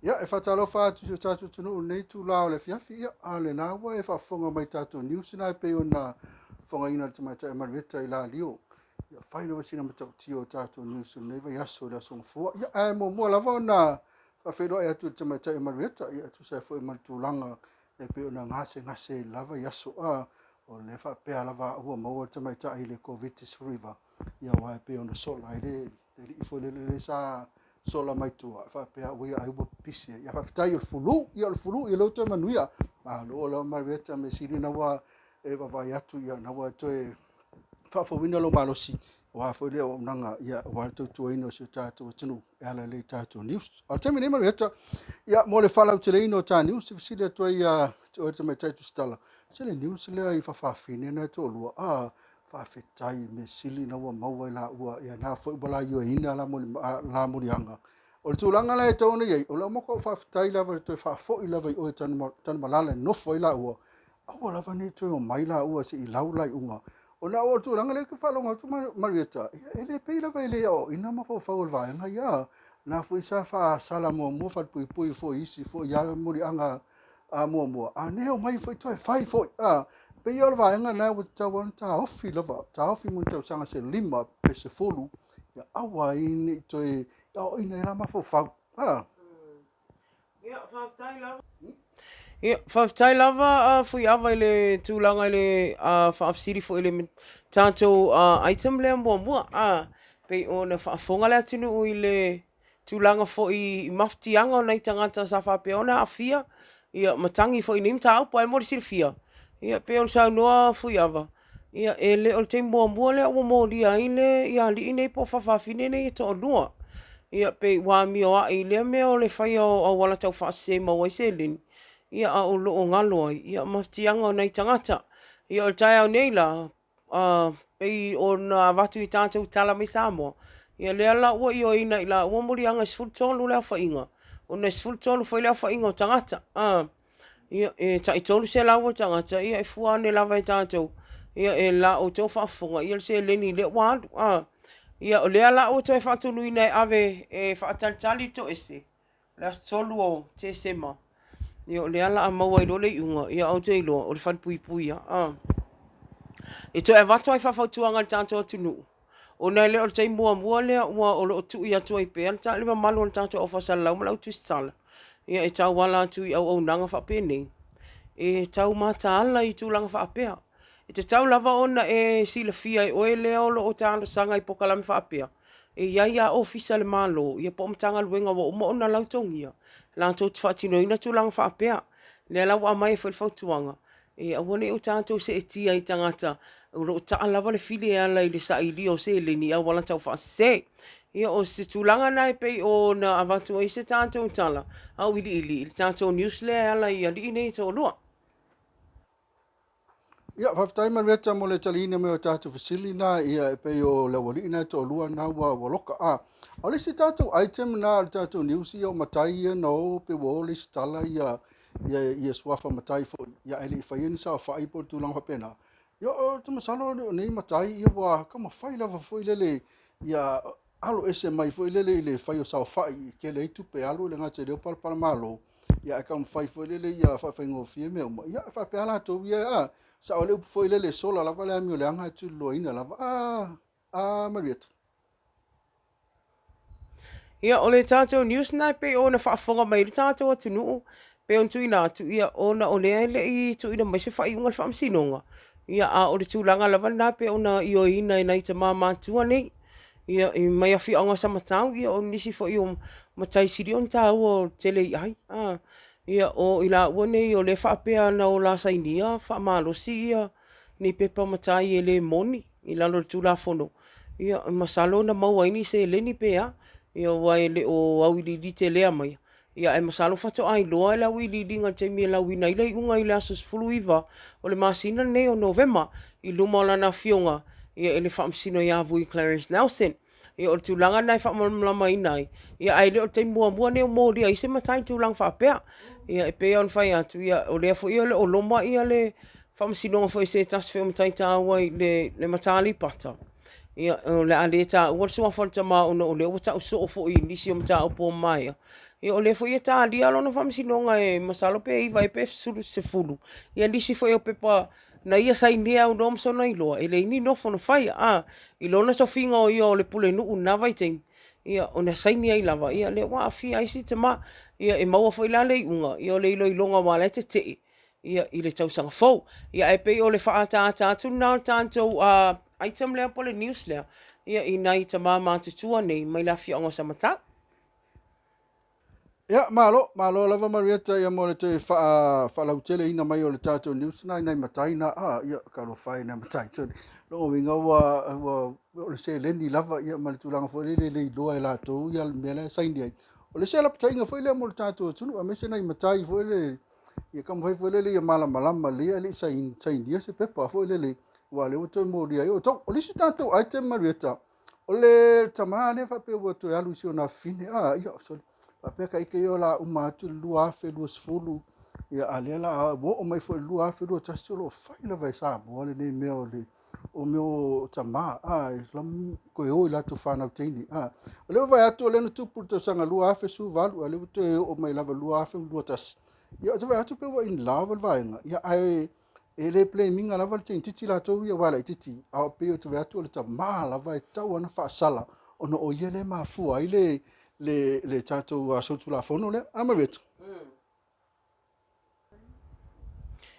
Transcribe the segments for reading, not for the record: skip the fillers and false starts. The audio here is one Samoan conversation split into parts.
Ia, e faatalofa atu i si o tatou atunuu i lenei itula o le afiafi, ia, a o lena ua e faafofoga mai i tatou news na e pei ona fofogaina e le tamaitai Marieta i Lalio. Ia, fai lava sina matautia o tatou news i lenei vaiaso i le Aso Gafua. Ia, ae muamua lava ona faafeiloai atu i le tamaitai Marieta, ia, e tusa ai foi ma le tulaga e pei ona gasegase i le la vaiaso. A, o lea faapea lava ua maua le tamaitai i le Koviti-19, ia, aua e pei ona sola ai le alii foi lele lea sa sola mai tua faapea ua ia ai ua pipisi ai. Ia faafetai o le fulu, ia o le fulu, ia lea ua toe manuia. Malo lava Marieta, mea sili na ua e vaavaai atu, ia na ua toe faafouina lou malosi aua foi le auaunaga, ia aua le tautuaina o si o tatou atunuu e ala lea i tatou news. A o le taimi nei Marieta, ia mo le faalauteleina o ta news, e fesili atu ai ia te oe le tamaitai Tusitala, se le news lea i faafafine na e toalua, a Faafetai mea sili na ua maua i laua ia na foi ua la ioeina la la moliaga. O le tulaga la e tatau ona i ai, o lau matuai faafetai lava i le toe faafoi lava i o i Tanumalala e nofo ai laua, aua lava ne i toe omai laua se i lau la iuga. Ona o le tulaga lea ou te faalogo atu Marieta, ia e le pei lava e le aoaoina mafaufau o le vaega ia. Na foi sa faasala muamua falepuipui foi i isi foi a moliaga a muamua, a nei omai foi toe fai foi, a pei o le vaega lena ua tatau lava ona taofi lava, taofi mo ni tausaga se 5 pe 10, ia aua ai ne i toe aoaoina ai la mafaufau. A. Ia, faafetai lava. Ia, faafetai lava a Fuiava i le tulaga i le faafesili foi i le tatou item lea muamua. A, pei ona faafofoga le atunuu i le tulaga foi i mafatiaga o nai tagata sa faapea ona aafia ia ma tagi foi i nei mataupu. Ae mo le silafia, ia pei ona saunoa Fuiava, ia e le o le taimi muamua lea ua molia ai le ia alii nei po o faafafine nei e toalua. Ia pei ua amioai i lea mea o le faia o auala taufaasese e maua ai seleni, ia a o lo o galo ai ia mafatiaga o nai tagata. Ia o le taeao nei la, pei ona avatu i tatou tala mai Samoa, ia lea la ua ioeina e i laua moliaga e 13 le aofaiga, ona e 13 foi le aofaiga o tagata. Ia, e tai 300 o tagata, ia e fua ane lava e tatou, ia e la outou faafofoga ia le seleni lea ua alu. Ia o lea la ua toe faatonuina e ave e faatalitali le toese, le aso 3 o Tesema, ia o lea o le a maua ai loa le iuga, ia ae ou te iloa o le falepuipui lava. E toe avatu ai faafautuaga i le tatou atunuu, ona e le o le taimi muamua lea ua o lo o tui atu ai pea le mamalu o le tatou au faasalalau ma le au tusitala, ia e tauala atu i auaunaga faapenei, e tau mataala i tulaga faapea. E tatau lava ona e silafia e oe lea o lo o talosaga i polokalame faapea, e i ai lava ofisa a le Malo po o Matagaluega ua uma ona lautogia latou te faatinoina tulaga faapea. O lea la ua aumai ai foi le fautuaga, e aua ne i o tatou seetia i tagata o lo o taa lava le fili e ala i le sailia o seleni i auala taufaasese. Ia o se tulaga lena e pei ona avatu ai se tatou tala auiliili i le tatou news lea e ala i alii nei e toalua. Ia, faafetai Marieta mo le taliina mai o tatou fesili na, ia e pei o le aualii na e toalua na ua ua loka. A, o le isi tatou item na o le tatou news ia o matai ia na o pe ua o lesitala ia ia ia suafa matai foi, ia ae le i faia ni saofai po o le tulaga faapena. Ia ou te masalo o nei matai ia ua taumafai lava foi lele ia alo ese mai foi lele i le fai o saofai e tele ai tupe alu e le gata i lea o palapala malo, ia ae taumafai foi lele ia faafaigofie mea uma. Ia faapea latou ia, a sao le upu foi lele e sola lava le amio leaga ae tuliloaina lava. A, a Marieta. Ia, o le tatou news lena e pei ona faafofoga mai ai le tatou atunuu, pei ona tuuina atu, ia, ona o lea e le i tuuina mai se faaiuga a le Faamasinoga, ia, a o le tulaga lava lena pei ona ioeina e nai tama matutua nei, ia, mai afioaga o Samatau, ia o nisi foi o matai sili ona taua o le tele i ai. Ia, o i laua nei o lea e faapea na o la sainia faamalosi ia nei pepa matai e le moni i lalo o le Tulafono, ia masalo na maua ai ni seleni pe a, ia aua e le o auiliili telea maia, ia ae masalo faatoa iloa le auiliiliga i le taimi e lauina ai le iuga i le aso 19 o le masina lenei o Novema i luma o lana afioga ia i le Faamasino ia Vui Clarence Nelson. Ia o le tulaga lena e faamalamalamaina ai, ia ae le o le taimi muamua lenei o molia ai se matai i tulaga faapea. Ia e pei lava ona fai atu, ia o lea foi o lo o loma le faamasinoga foi a se tasi foi o matai taua i le, le mata Aleipata, Ia, o le a le taua le suafa o le tama ona o lea ua tau soo foi i nisi o mataupu ua maea. Ia o lea foi e talia lona faamasinoga e masalo pe 9 ea pe 10 ia nisi foi o pepa na ia sainia aunoa ma sona iloa, e leai ni nofo na faia, a, i lona tofiga o ia o le pulenuu i lena vaitaimi, ia ona saini ai lava, ia lea ua aafia ai si tama. Ia e maua foi la le iuga, ia o le iloiloga aua o la e tetee, ia i le tausaga fou. Ia ae pei o le faaataata atu lena o le tatou item lea po o le news lea, ia i nai tama matutua nei mai le afioaga o Samatau. Ia, malo, malo lava Marieta ia mo le toe faa, faalauteleina mai o le tatou news na i nai matai na, ah, ia, talofa e nai matai, sorry. Lona uiga ua, ua, o le seleni lava ia ma le tulaga foi lele e le iloa e latou ia le mea la e saini ai. O le isi lapataiga foi lea mo le tatou atunuu, aemaise nai matai foi lele, ia taumafai foi lele ia malamalama lelei ae le i sainia se pepa foi lele, aua o lea ua toe molia ai outou. O le isi tatou item Marieta, O le tama lea faapea ua toe alu i si ona afafine, a, ia, sorry, faapea ka ike ia o le a uma atu le 2020, ia, a lea la a ua oo mai foi i le 2021, o lo o fai lava e Samoa lenei mea o le o mea o tama, a, e toe o i latou fanau teine, a. O lea ua vaai atu o lea na tupu i le tausaga 2018, a lea ua toe oo mai lava i le 2021. Ia, ou te vaai atu pei ua in love le vaega, ia, ae E le blame ina lava le teinititi latou ia aua e laititi, a o pei ou te vaai atu o le tama lava e tatau ona faasala ona o ia lea e mafua ai le le le tatou solitulafono lea. A Marietta?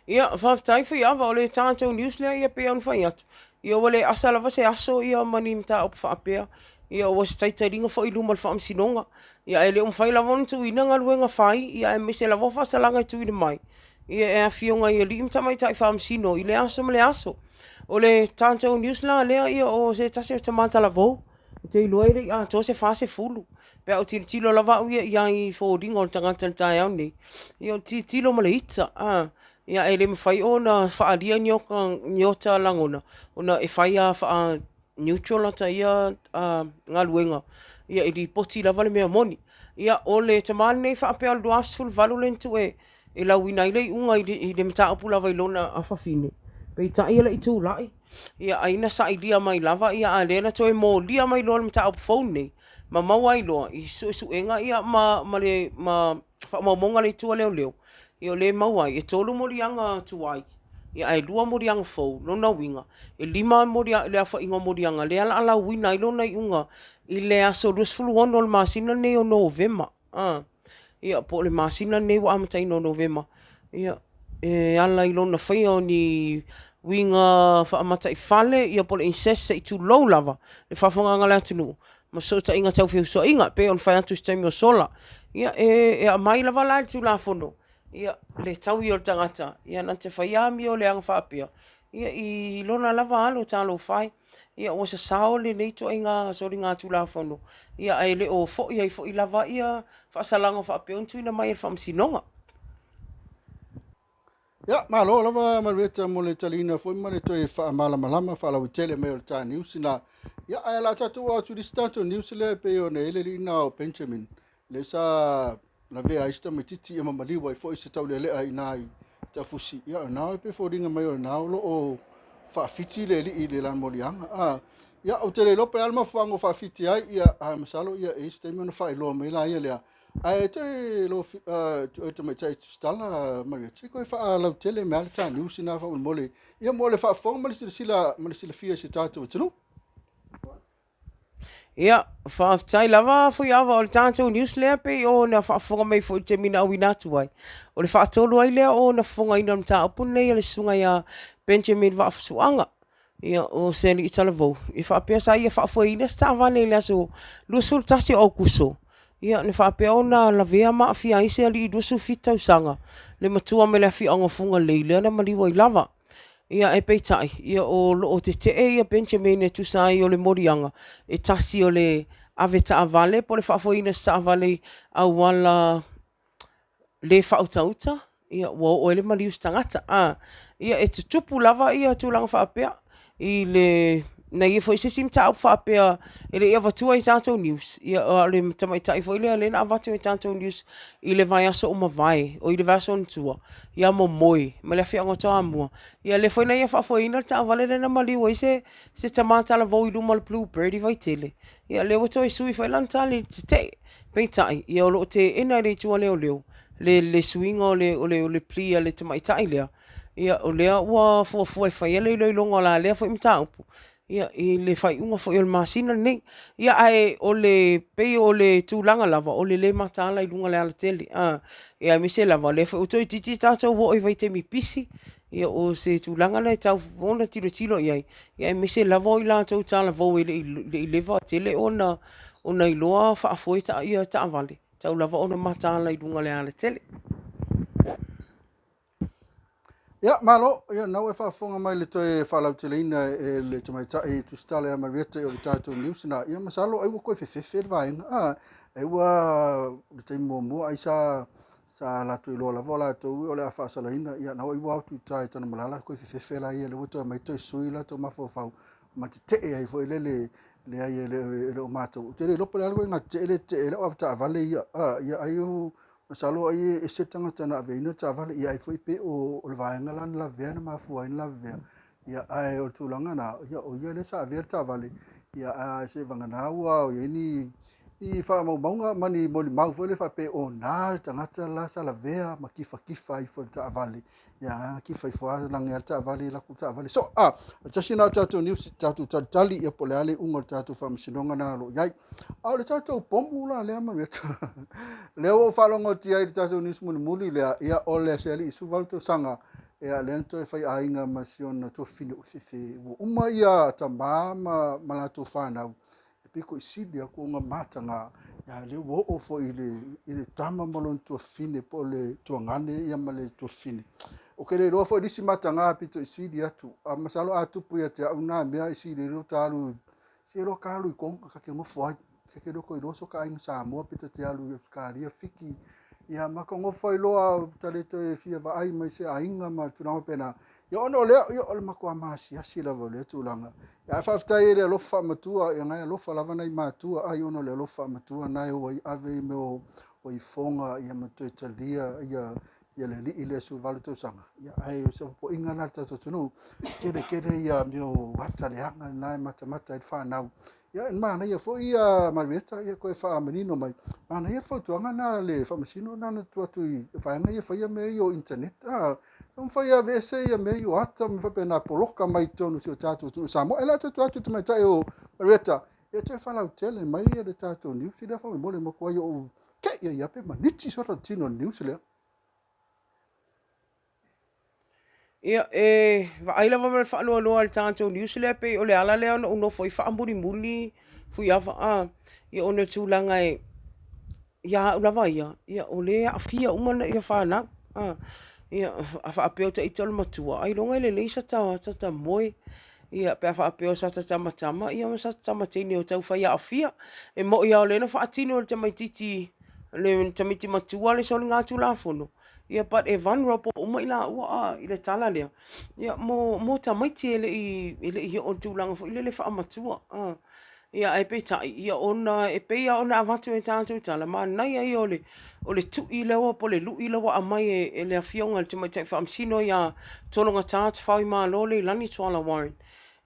Ia, faafetai Fuiava, o le tatou news lea ia pei ona fai atu, ia ua le asa lava se aso ia ma ni mataupu faapea. Ia ua se taitaiga foi i luma o le faamasinoga. Ia ae le o mafai lava ona tuuina galuega fai, ia aemaise lava o faasalaga e tuuina mai. Ia e afioga i alii ma tamaitai faamasino i lea aso ma lea aso. O le tatou news la lea ia o se tasi o tama talavou, ou te iloa e le i atoa se 40. Pe a ou tilotilo lava au ia i ai i foliga o le tagata i le taeao lenei, ia ou te tilotilo ma le ita, a, ia e le mafai ona faaalia ni ota lagona, ona e fai lava faa neutral lata ia galuega, ia e lipoti lava le mea moni. Ia, o le tama lenei faapea o le 2018 lea na tuu e lauina ai le iuga i le mataupu lava i lona afafine, peitai e le i tulai, ia ai na sailia mai lava, ia a o lea na toe molia mai loa le mataupu fou lenei, ma maua ai loa i suesuega ia ma ma le ma faamaumauga a le Itu a Leoleo, ia o lea e maua ai, e tolu moliaga tuai, ia ae lua moliaga fou, lona uiga, e lima molia, le aofaiga o moliaga lea o le a lauina ai lona iuga i le aso 26 o le masina lenei o Novema. A, ia, po o le masina lenei ua amataina o Novema, ia, e ala i lona faia o ni uiga faamata'ifale, ia po o le incest se i tulou lava le faafofogaaga a le atunuu, ma fesootaiga tau feusuaiga, e pei ona fai atu i se taimi ua sola. Ia, e aumai lava la i le Tulafono, ia, le taui o le tagata, ia na te faia amio leaga faapea, ia, i lona lava alo, talofa e. Ia ua sasao lenei ituaiga soligatulafono, ia ae le o foi ai foi lava ia faasalaga faapea ona tuuina mai e le Faamasinoga. Ia, malo lava Marietta mo le taliina foi ma le toe faamalamalama faalauaitele mai o le ta news na. Ia, ae o le a tatou oo atu i le isi tatou news lea e pei ona i ai le alii na o Benjamin, lea sa lavea ai si tamaitiiti ia ma maliu ai foi se taulealea i ina i Tafusi. Ia, o lena e pei e foliga mai o lena o lo o faafiti le alii i le la moliaga. A, ia, ou te le iloa pe a le mafuaaga o faafiti ai, ia, ae masalo ia e i ai se taimi ona faailoa mai laia lea. Ae toe lo oe tamaitai Tusitala Maria, se i toe faalautele mai lava le ta news ina faamolemole, ia mo le faafofoga ma le silasila ma le silafia e si o tatou atunuu. Ia, faafetai lava Fuiava, o le tatou news lea pei ona faafofoga mai foi i le taimi na auina atu ai. O le faatolu ai lea o ona fofogaina o le mataupu lenei a le susuga ia Benjamin Vaafusuaga. Ia, o se alii talavou, e faapea sa ia faafoeina se taavale i le aso 21 o Aokuso, ia, na faapea ona lavea ma aafia ai se alii 27 tausaga, le matua mai le afioaga o Fugalei lea na maliu ai lava. Ia, ae peitai, ia, o lo o tetee ia Benjamin e tusa ai o le moliaga e tasi o le ave taavale po o le faafoeina o se taavale i auala le faautauta, ia, ua oo ai le maliu i se tagata. A, ia, e tutupu lava ia tulaga faapea i le Na i ai foi se isi mataupu faapea e le i avatua i tatou news, ia a o le tamaitai foi lea lea na avatu i tatou news i le vaiaso ua mavae, oi le vaiaso ona tua, ia momoe mai le afioaga o Toamua. Ia lea foi na ia faafoeina le taavale lea na maliu ai se se tama talavou i luma o le Bluebird i Vaitele. Ia lea ua toe sui foi lana tali i le tetee. Peitai, ia o lo o teena e le Itu a Leoleo le le suiga o le o le o le plea a le tamaitai lea. Ia o lea ua fuafua e faia le iloiloga o la lea foi mataupu ia i le faaiuga foi o le masina lenei. Ia ae o le pei o le tulaga lava o le le mataala i luga o le alatele a, ia aemaise lava o lea foi ua toeitiiti tatou oo i vaitaimi pisi, ia o se tulaga lena e tatau foi ona tilotilo i ai, ia aemaise lava o i latou talavou e le i leva tele ona iloa faafoe taavale, e tatau lava ona mataala i luga o le alatele. Ia, malo, ia na ua e faafofoga mai i le toe faalauteleina e le tamaitai Tusitala ia Marieta o le tatou news na. Ia masalo ai ua toe fefefe le vaega. Ah, ai ua le taimi muamua ai sa sa latou iloa lava o latou o le a faasalaina. Ia na ua atu i uta i Tanumalala toe fefefe la ia lea ua toe aumai toe sui latou mafaufau ma tetee ai foi lele leai e le o matou. Ou te le iloa po o le a le ituaiga tetee lea e tetee ai lau avetaavale ia. Ah, ia ai o Masalo ai e ese le tagata na aveina le taavale, ia ai foi pe o le vaega la na lavevea na mafua ai na lavevea. Ia ae o le tulaga na, ia o ia lea sa avea le taavale, ia ae seivagana ua i ai ni ni faamaumauga ma ni molimau foi lea faapea o na le tagata la sa lavea ma kifakifai ifo i le taavale. Ia kifa ifo lava lagi lava le taavale i laku taavale. So, a, o le tasi lena o tatou news tatou talitali ia po o le a le iuga o le tatou faamasinoga na o lo o i ai. A o le tatou pomu la lea Marieta. Lea ua ou faalogo atu ai i le tatou news mulimuli lea, ia o le se alii 18 tausaga, ia lea na toe faiaiga ma si ona tuafafine ua ua uma ia tama ma, ma latou fanau e pito i sili atu ona mataga, ia lea ua oo foi i le, i le tama ma lona tuafafine po o le tuagane ia ma le tuafafine. Ou te le iloa foi nisi mataga pito i sili atu, a masalo a tupu ia te au na mea i sili ai ta alu se iloa ta alu i Toga ta te nofo ai. Ta te le o toe iloa so ta aiga Samoa pe ta te alu i Ausetalia, Fiti, ia ma ta nofo ai loa ta le toe fia vaai mai se aiga ma tulaga faapena. Ia ona o lea, ia o le matua maasiasi lava o lea tulaga. Ia ae faafetai i le alofa faamatua, ia na e alofa lava nai matua, ai ona o le alofa faamatua na e o ai ave i mea o ifoga ia ma toe talia ia ia le alii lea 18 tausaga. Ia ae o se popoiga lena i le tatou atunuu, tele tele ia mea o ata leaga na e matamata ai le fanau. Ia e manaia foi ia Marieta ia toe faamanino mai. Manaia le fautuaga lena a le faamasino lena na tuu atu i vaega ia e faia mea ia o internet. Ah, taumafai e aveese ia mea ia o ata ma faapena poloka mai totonu o si o tatou atunuu Samoa. E le atu atu tamaitai o Marieta, ia toe faalautele mai le tatou news lea faamolemole matuai ou kei ai pe maniti so tino news lea. Ia, e vaai lava ma le faanoanoa i le tatou news lea, pei o le ala lea ona ou nofo ai faamulimuli Fuiava, a, ia ona o le tulaga e, ia au lava ia, ia o lea e aafia uma ia fanau, a, ia, a faapea o ita o le matua, ailoga e lelei sata moe, ia, pe a faapea o sata tamatama, ia ma sata tamateine o tau fai aafia. E moni lava o lea na faatino e le tamaitiiti, le tamaiti matua le soligatulafono, Ia but e vulnerable uma i laua a i le tala lea ia mo mo tamaiti e le i e le i oo i le tulaga foi lele faamatua a. Ia ae peitai ia ona e pei lava ona avatu e tatou tala, manaia ia o le o le tui lea ua po o le lui lea ua aumai e e le Afioga i le Tamaitai Faamasino ia Tologata Tafaoimalo Leilani Tuala Warren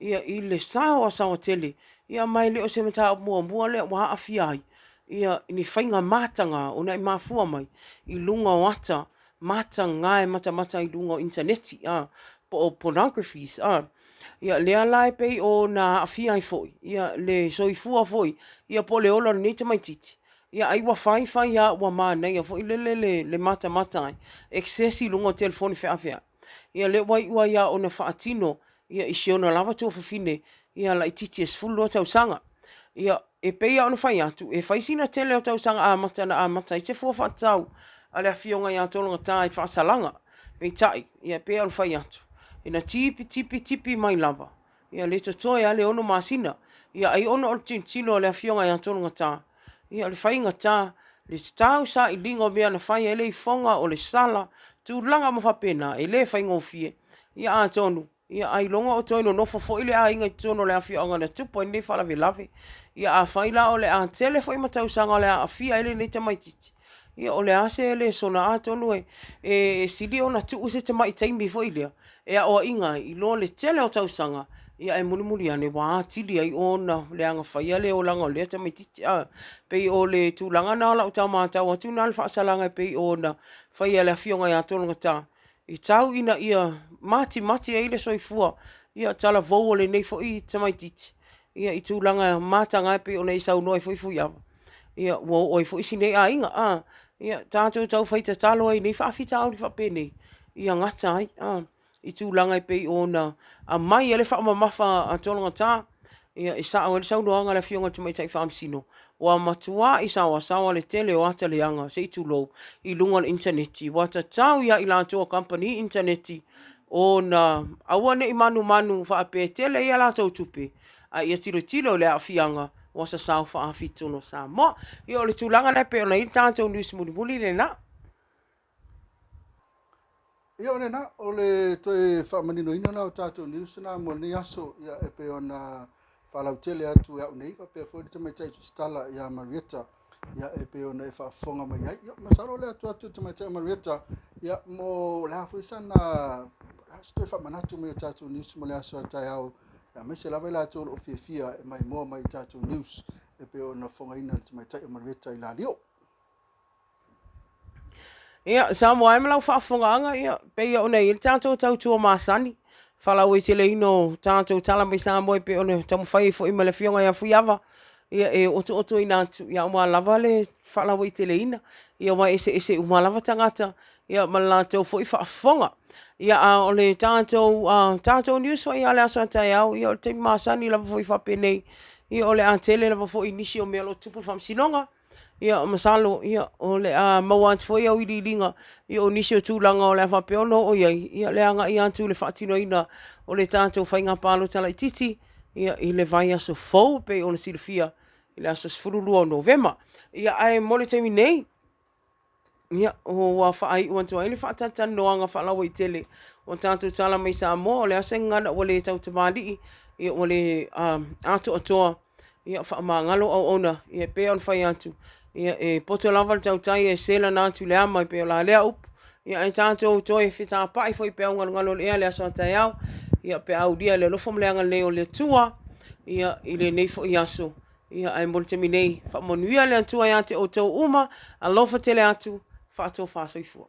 ia i le sao a Sauatele ia ma e le o se mataupu muamua lea ua aafia ai ia ni faiga mataga ona e mafua mai i luga o ata mataga e matamata i luga o initaneti a, po o pornographies a. Ia lea la e pei ona aafia ai foi ia le soifua foi ia po o le ola o lenei tamaitiiti, ia ai ua fai fai lava ua manaia foi lele le le matamata ai, access i luga o telefoni feaveai. Ia lea ua iu ai lava ona faatino ia i si ona lava tuafafine ia laitiiti e 12 tausaga. Ia, e pei lava ona fai atu, e fai sina tele o tausaga amata na amata ai se fua faatatau a le Afioga ia Tologata i le faasalaga. Peitai, ia e pei lava ona fai atu, ina tipi tipi tipi mai lava, ia le totoe lava le ono masina. Ia ai ona o le tilotilo a le Afioga ia Tologata, ia o le faigata, le tatau sailiga o mea na fai ai le ifoga, o le sala, tulaga uma faapena, e le faigofie. Ia atonu. Ia, ailoga o toe nonofo foi le aiga i totonu o le afioaga na tupu ai lenei faalavelave. Ia, afai la o le a tele foi ma tausaga o le a aafia ai lenei tamaitiiti, ia o le a se lesona? Atonu e sili ona tuu se tamai taimi foi lea e aoaina ai i lo le tele o tausaga, ia ae mulimuli ane ua atili ai ona leaga faia le olaga o lea tamaitiiti. E pei o le tulaga lena o lau tau matau atu lena i le faasalaga e pei ona faia e le Afioga ia Tologata, e tau ina ia matimati ai le soifua talavou o lenei foi tamaitiiti i tulaga mataga e pei ona e saunoa ai foi Fuaava, ua oo ai foi si nei aiga. Ia tatou tau fai tatalo ai i nei faafitauli faapenei ia gata ai i tulaga e pei ona aumai ai le faamamafa a Tologata. E sao ai le saunoaga a le Afioga i le Tamaitai Faamasino, ua matuai saoasaoa le tele o ata leaga, se i tulou, i luga o le initaneti, ua tatau ia i latou o kamupani initaneti ona aua ne i manumanu faapea e tele ai a latou tupe, a ia tilotilo i le aafiaga o aso saofaafi i totonu o Samoa. Ia o le tulaga lea e pei ona i ai le tatou news mulimuli lena. Ia o lena, o le toe faamaninoina lena o tatou news na mo lenei aso, ia e pei ona faalautele atu e au nei faapea foi le tamaitai tusitala ia Marieta, ia e pei ona e faafofoga mai ai. Ia masalo o le atu atu le tamaitai Marieta, ia mo le a foi sana se toe faamanatu mai o tatou news mo le aso a taeao, aemaise lava i latou o lo o fiafia e maimoa mai i tatou news e pei ona fofogaina e le tamaitai o Marieta i Lalio. Ia, Samoa e ma lau faafofogaaga, ia, pei ona i ai le tatou tautua masani, faalauaiteleina o tatou tala mai Samoa e pei ona taumafai ai foi ma le Afioga ia Fuiava, ia e otootoina atu, ia aua lava le faalauaiteleina, ia aua e eseese uma lava tagata, ia ma le latou foi faafofoga. Ia, a o le tatou news foi i le aso a taeao, ia o le taimi masani lava foi faapenei, ia o le a tele lava foi nisi o mea o lo o tutupu i le Faamasinoga. Ia masalo o le a maua atu foi auiliiliga o nisi o tulaga o le a faapea ona oo i ai le agai atu i le faatinoina o le tatou faiga palota laitiiti i le vaiaso fou e pei ona silafia i le aso 12 o Novema. Ia ae mo le taimi nei, ia, ua faaiu atu ai le faatalatalanoaga faalauaitele o tatou tala mai Samoa. O le a se gagana ua le tautamalii, ia ua le atoatoa, ia faamagalo auauna. Ia e pei ona fai atu, ia e poto lava le tautai ae sese lana atu i le ama e pei o la lea upu. Ia ae tatou toe fetapai foi i peau galugalu o le ea i le aso a taeao, ia pe a aulia e le alofa ma le agalelei o le Atua i lenei foi aso. Ia ae mo le taimi nei, faamanuia le Atua ia te outou uma, alofa tele atu, faatofa soifua.